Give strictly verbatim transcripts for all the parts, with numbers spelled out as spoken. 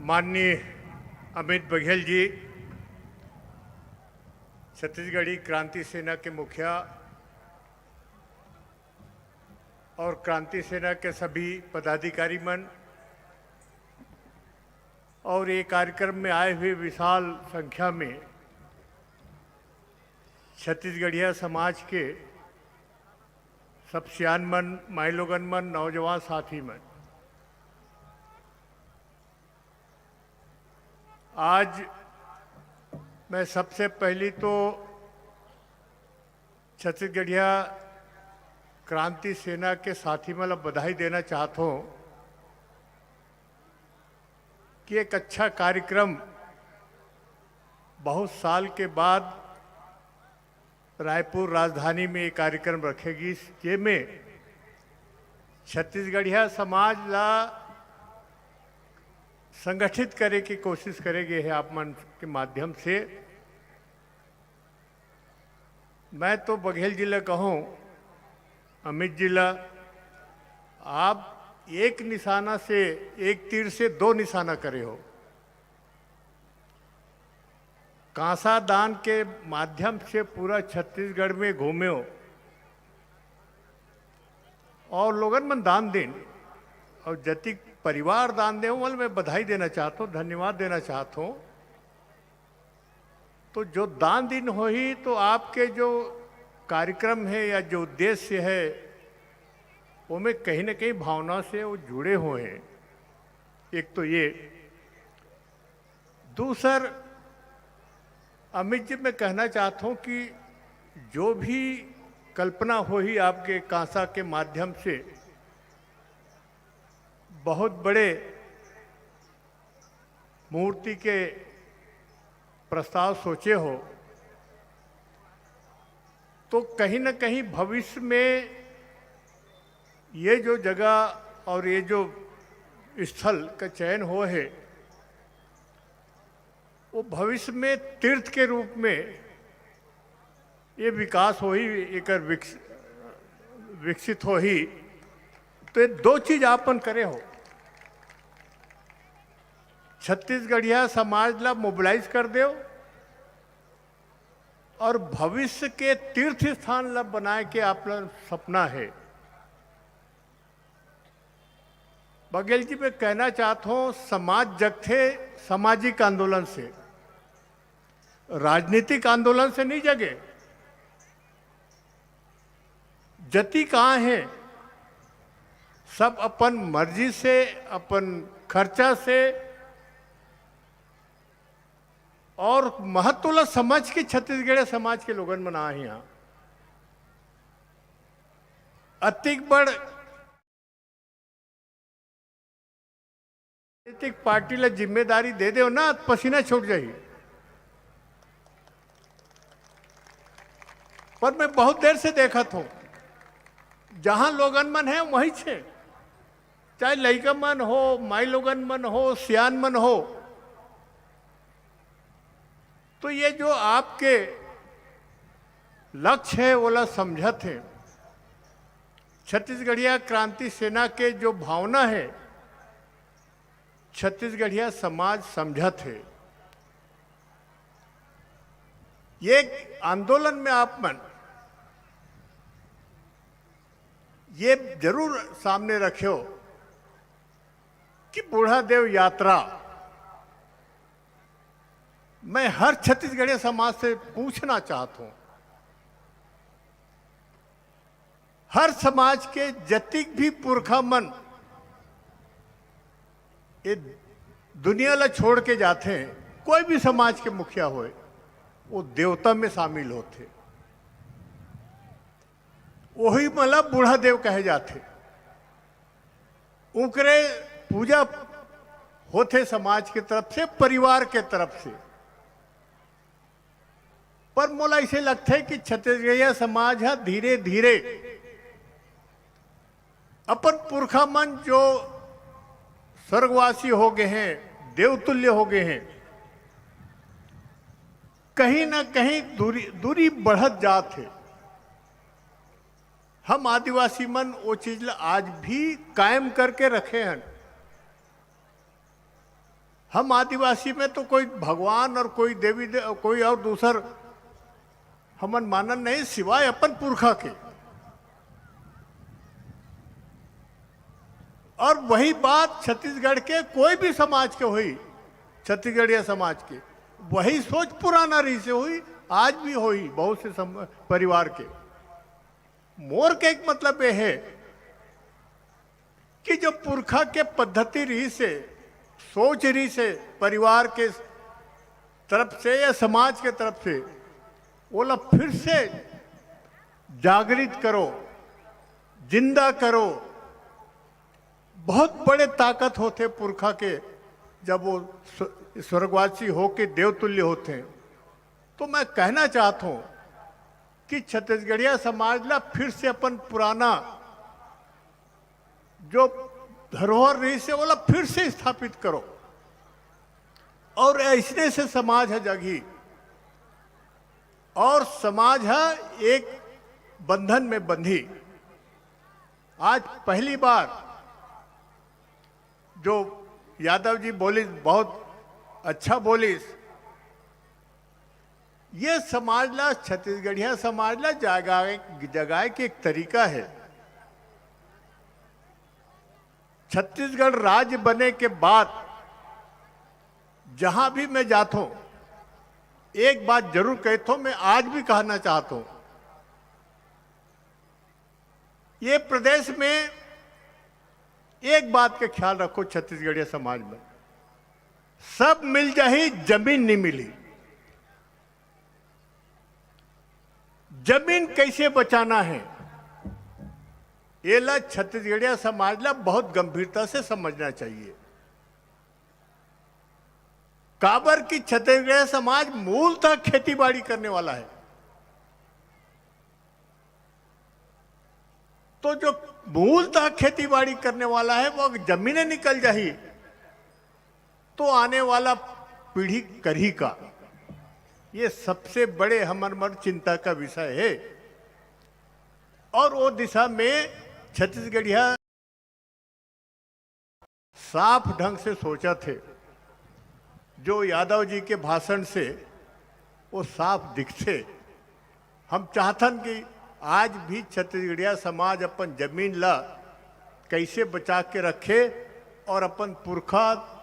माननीय अमित बघेल जी, छत्तीसगढ़ी क्रांति सेना के मुखिया और क्रांति सेना के सभी पदाधिकारी मन और ये कार्यक्रम में आए हुए विशाल संख्या में छत्तीसगढ़िया समाज के सब सियान मन, माईलोगन मन, नौजवान साथी मन, आज मैं सबसे पहली तो छत्तीसगढ़िया क्रांति सेना के साथी मन ला बधाई देना चाहत हों कि एक अच्छा कार्यक्रम बहुत साल के बाद रायपुर राजधानी में ये कार्यक्रम रखे गिस, जेमे छत्तीसगढ़िया समाज ला संगठित करे के कोशिश करे गे हे आप मन के माध्यम से। मैं तो बघेल जी ला कहूँ, अमित जी ला, आप एक निशाना से, एक तीर से दो निशाना करे हो। कांसा दान के माध्यम से पूरा छत्तीसगढ़ में घूमे हो और लोगन मन दान दिन और जतिक परिवार दान दे हो, मैं बधाई देना चाहता हूँ, धन्यवाद देना चाहता हूँ। तो जो दान दिन होही तो आपके जो कार्यक्रम है या जो उद्देश्य है, वो में कहीं ना कहीं भावना से वो जुड़े हुए हैं। एक तो ये। दूसर, अमित जी, मैं कहना चाहता हूँ कि जो भी कल्पना होही आपके कांसा के माध्यम से, बहुत बड़े मूर्ति के प्रस्ताव सोचे हो, तो कहीं ना कहीं भविष्य में ये जो जगह और ये जो स्थल का चयन हो है, वो भविष्य में तीर्थ के रूप में ये विकास होही, एकर विकस-, विकसित होही। तो ये दो चीज आपन करे हो, छत्तीसगढ़िया समाज ला मोबिलाइज कर देव और भविष्य के तीर्थ स्थान ला बनाए के आप ला सपना है। बघेल जी, मैं कहना चाहता हूँ, समाज जगथे सामाजिक आंदोलन से, राजनीतिक आंदोलन से नहीं जगे। जति कहाँ है, सब अपन मर्जी से, अपन खर्चा से, और महत्व ला समझ के छत्तीसगढ़िया समाज के लोगन मन आए हे यहाँ। अतिक बड़ राजनीतिक पार्टी ला जिम्मेदारी दे देव ना, पसीना छूट जाही। पर मैं बहुत देर से देखत हूँ, जहाँ लोगन मन है, वहीं छे, चाहे लइका मन हो, माई लोगन मन हो, सियान मन हो, तो ये जो आपके लक्ष्य है, ओला समझत हे। छत्तीसगढ़िया क्रांति सेना के जो भावना है, छत्तीसगढ़िया समाज समझत हे। ये आंदोलन में आप मन ये जरूर सामने रखे हो कि बूढ़ा देव यात्रा, मैं हर छत्तीसगढ़िया समाज से पूछना चाहता हूं, हर समाज के जतिक भी पुरखा मन ये दुनिया ला छोड़ के जाथे, कोई भी समाज के मुखिया होए, वो देवता में शामिल होथे। वही मतलब बूढ़ा देव कहे जाथे। उनकरे पूजा होथे समाज के तरफ से, परिवार के तरफ से। पर मोला ऐसे लगथे कि छत्तीसगढ़िया समाज ह धीरे-धीरे अपन पुरखा मन जो स्वर्गवासी हो गए हैं, देवतुल्य हो गए हैं, कहीं ना कहीं दूरी, दूरी बढ़त जात हे। हम आदिवासी मन वो चीज ला आज भी कायम करके रखे हन। हम आदिवासी में तो कोई भगवान और कोई देवी दे, कोई और दूसर हमन मानन नहीं सिवाय अपन पुरखा के। और वही बात छत्तीसगढ़ के कोई भी समाज के हुई, छत्तीसगढ़िया समाज के वही सोच पुराना रही से हुई, आज भी हुई बहुत से सम, परिवार के। मोर के एक मतलब ये है कि जो पुरखा के पद्धति रही से, सोच रही से, परिवार के तरफ से या समाज के तरफ से, ओला फिर से जागृत करो, जिंदा करो। बहुत बड़े ताकत होते पुरखा के, जब वो स्व- स्वर्गवासी होके देवतुल्य होते हैं। तो मैं कहना चाहता हूं कि छत्तीसगढ़िया समाज ला फिर से अपन पुराना जो धरोहर रही से, ओला फिर से स्थापित करो और ऐसने से समाज है जगी और समाज है एक बंधन में बंधी। आज पहली बार जो यादव जी बोलिस, बहुत अच्छा बोलिस। ये समाज ला, छत्तीसगढ़िया समाज ला जगाए, जगाए के एक तरीका है। छत्तीसगढ़ राज्य बने के बाद जहां भी मैं जाता हूं, एक बात जरूर कहता हूं, मैं आज भी कहना चाहता हूं, ये प्रदेश में एक बात के ख्याल रखो, छत्तीसगढ़िया समाज में सब मिल जाही, जमीन नहीं मिली। जमीन कैसे बचाना है, एला छत्तीसगढ़िया समाज ला बहुत गंभीरता से समझना चाहिए। काबर कि छत्तीसगढ़िया समाज मूलतः खेती बाड़ी करने वाला है। तो जो मूलतः खेती बाड़ी करने वाला है, वो अगर जमीनें निकल जाही, तो आने वाला पीढ़ी करही का? ये सबसे बड़े हमर मन चिंता का विषय है। और वो दिशा में छत्तीसगढ़िया साफ ढंग से सोचथे। जो यादव जी के भाषण से वो साफ दिखथे। हम चाहथन कि आज भी छत्तीसगढ़िया समाज अपन जमीन ला कैसे बचा के रखे और अपन पुरखा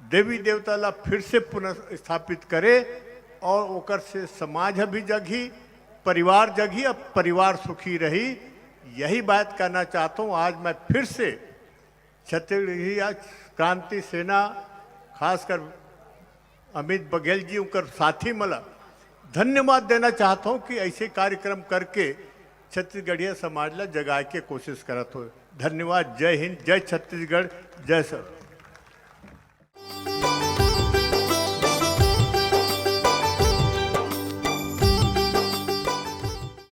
देवी देवता ला फिर से पुनर्स्थापित करे और ओकर से समाज भी जगही, परिवार जगही, अब परिवार सुखी रही। यही बात कहना चाहता हूँ। आज मैं फिर से छत्तीसगढ़िया क्रांति सेना, खासकर अमित बघेल जी, उनकर साथी मन ला धन्यवाद देना चाहता हूँ कि ऐसे कार्यक्रम करके छत्तीसगढ़िया समाज ला जगाए के कोशिश करत हो। धन्यवाद। जय हिंद, जय छत्तीसगढ़, जय सर।